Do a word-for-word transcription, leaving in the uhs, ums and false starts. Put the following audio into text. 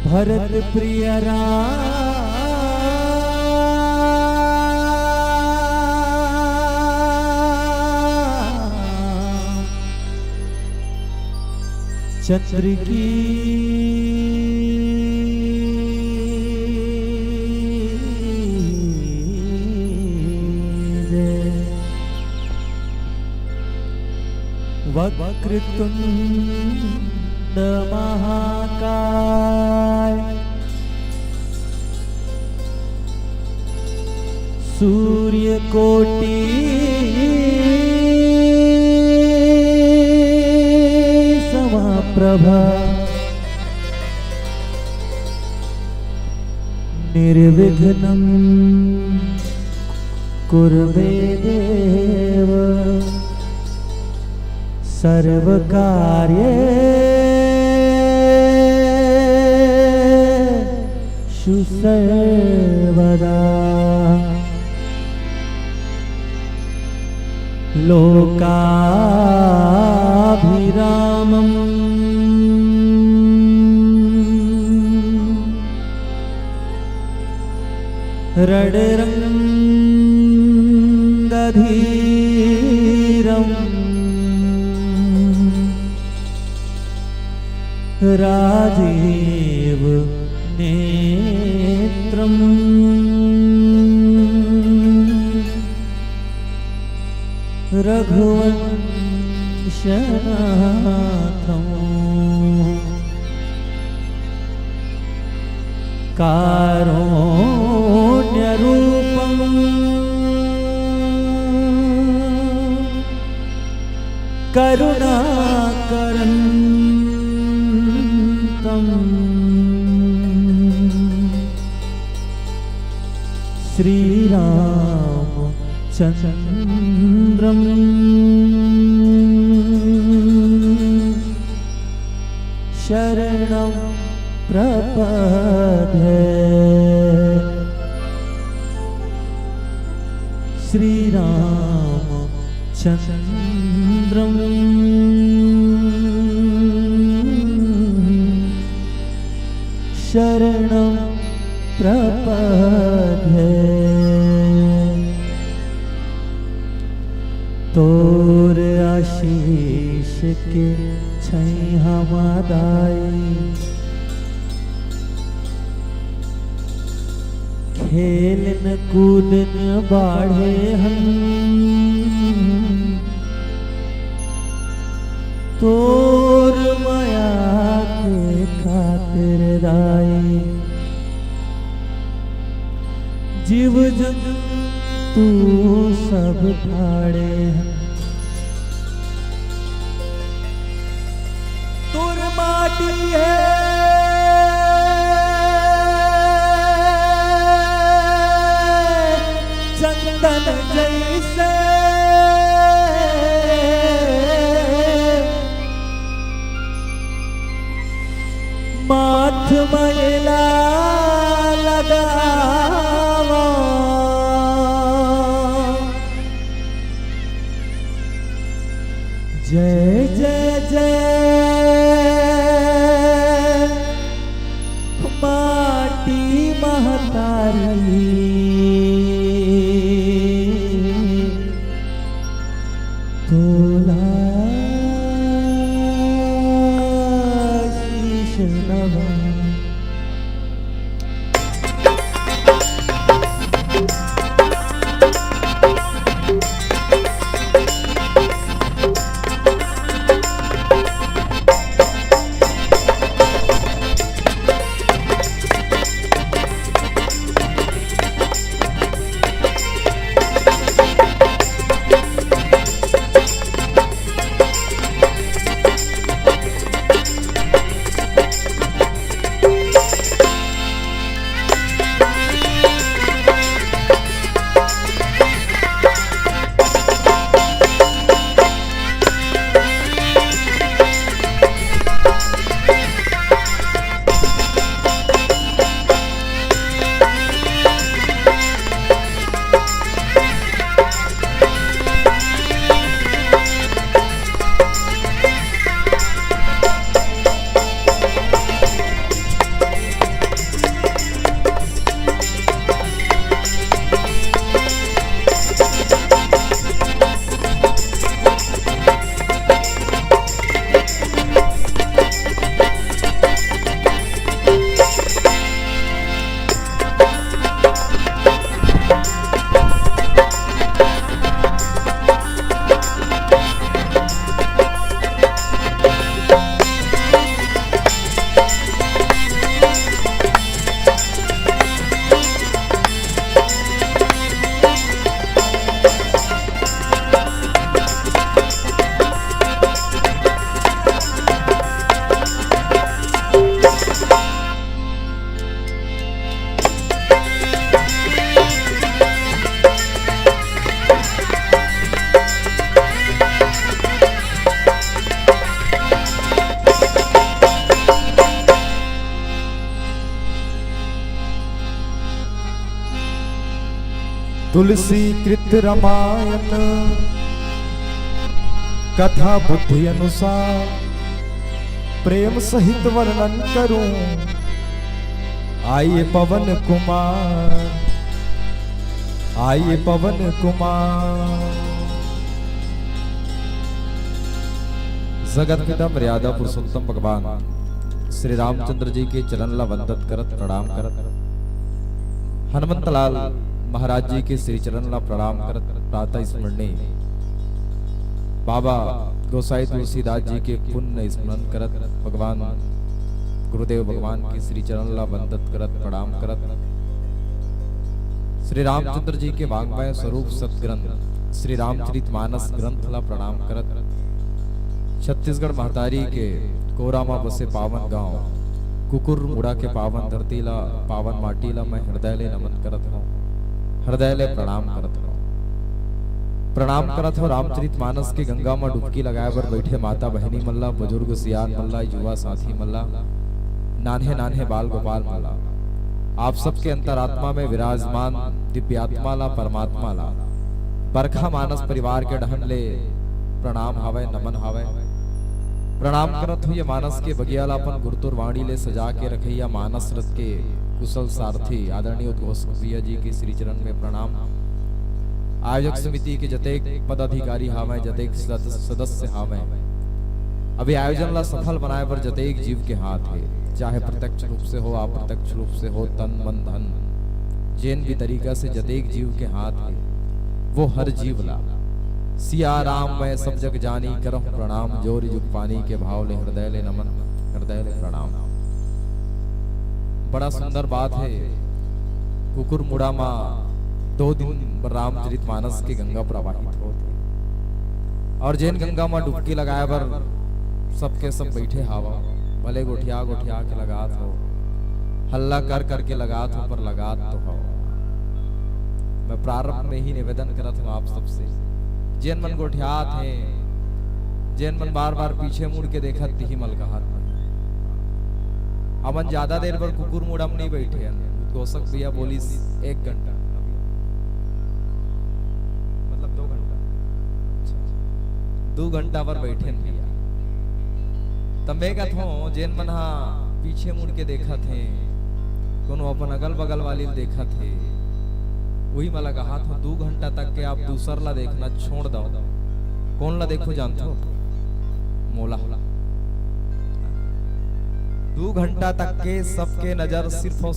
भरत प्रिय राम, चंद्र की जय। वक्रतुंड महाकाय, सूर्यकोटि समप्रभा, निर्विघ्नं कुरु मे देव, सर्वकार्येषु सर्वदा। लोकाभिरामम् रणरंगधीरम् राजीव नेत्रम् रघुवंशनाथम् कारुण्यरूपम् करुणाकरन्तम् श्रीरामचन्द्रम् शरणं प्रपद्ये। श्रीरामचन्द्रं शरणं प्रपद्ये। तोर आशीष के छैहा म दाई, खेलन कूदन बाढ़े हन, तोर मया के खातिर दाई। जीव जंतु सब ठाड़े हन, तोर माटी हे चंदन जैसे। माथ म एला लगावा। जय जय जय माटी महतारी। तोला शीश नवा। तुलसी कृत रामायण कथा बुद्धि अनुसार प्रेम सहित वर्णन करूं। आइए पवन कुमार, आइए पवन कुमार। जगत पिता मर्यादा पुरुषोत्तम भगवान श्री रामचंद्र जी के चरण ला वंदत करत, प्रणाम करत, हनुमंत लाल महाराज जी के श्री चरण ला प्रणाम करत, प्रातः स्मरणीय बाबा गोसाई तुलसीदास जी के पुण्य स्मरण करत, भगवान गुरुदेव भगवान के श्री चरण ला वंदत करत, प्रणाम करत, श्री रामचंद्र जी के वाङ्मय स्वरूप सदग्रंथ श्री रामचरित मानस ग्रंथ ला प्रणाम करत, छत्तीसगढ़ महतारी के कोरा म बसे पावन गांव कुकुर मुड़ा के पावन धरती ला, पावन माटी ला मैं हृदय ले नमन करत हूँ, हृदय ले प्रणाम करत हूँ। प्रणाम करत हूँ रामचरित मानस के गंगा म डुबकी लगाए बर बैठे माता बहिनी मन ला, बुजुर्ग सियान मन ला, युवा साथी मन ला, नान्हे नान्हे बाल गोपाल मन ला, आप सबके अंतरात्मा में विराजमान दिव्यात्मा ला, परमात्मा ला, बरखा मानस परिवार के डहन ले प्रणाम हावय, नमन हावय। प्रणाम करत हुए मानस के बगिया ला अपन गुरतुर वाणी ले सजा के रखैया मानस रथ के कुशल सारथी आदरणीय उद्घोषक भैया जी के श्री चरण में प्रणाम। आयोजक समिति के जतेक पदाधिकारी हावय, जतेक सद-, सदस्य हावय, अभी आयोजन ला सफल बनाए बर जतेक जीव के हाथ हे, चाहे प्रत्यक्ष रूप से हो, अप्रत्यक्ष रूप से हो, तन मन धन, जेन भी तरीका से जतेक जीव के हाथ हे, वो हर जीव ला सिया राम मैं सब जग जानी करहु प्रणाम, जोरि जुग पानी के भाव ले हृदय ले नमन, हृदय ले प्रणाम। बड़ा सुंदर बात हे, कुकुर मुड़ा मा दो दिन बर रामचरित मानस के गंगा प्रवाहित होत हे और जेन गंगा मा डुबकी लगाए बर सबके सब बैठे हावा, भले गोठिया गोठिया के लगात हो, हल्ला कर करके लगात हो, पर लगात तो हो। मैं प्रारंभ में ही निवेदन करत हूँ आप सबसे, जेन मन गोठियात हैं, जेन मन बार बार पीछे मुड़ के देखत, तिही मल कहत हूँ। हमन ज्यादा देर बर कुकुर मुड़ा म नहीं बैठे हन। उद्घोषक भैया बोलिस एक घंटा, मतलब दो घंटा, दू घंटा बर बैठे हन भैया। त मैं कहत हूँ, जेन मन हा पीछे मुड़ के देखत हे, कोनो अपन अगल बगल वाली ल देखत हे, उही मला कहत हूँ, दू घंटा तक के आप दूसर ला देखना छोड़ दो। कोन ला देखो जानथो? मोला। दू घंटा तक के सबके नजर सिर्फ और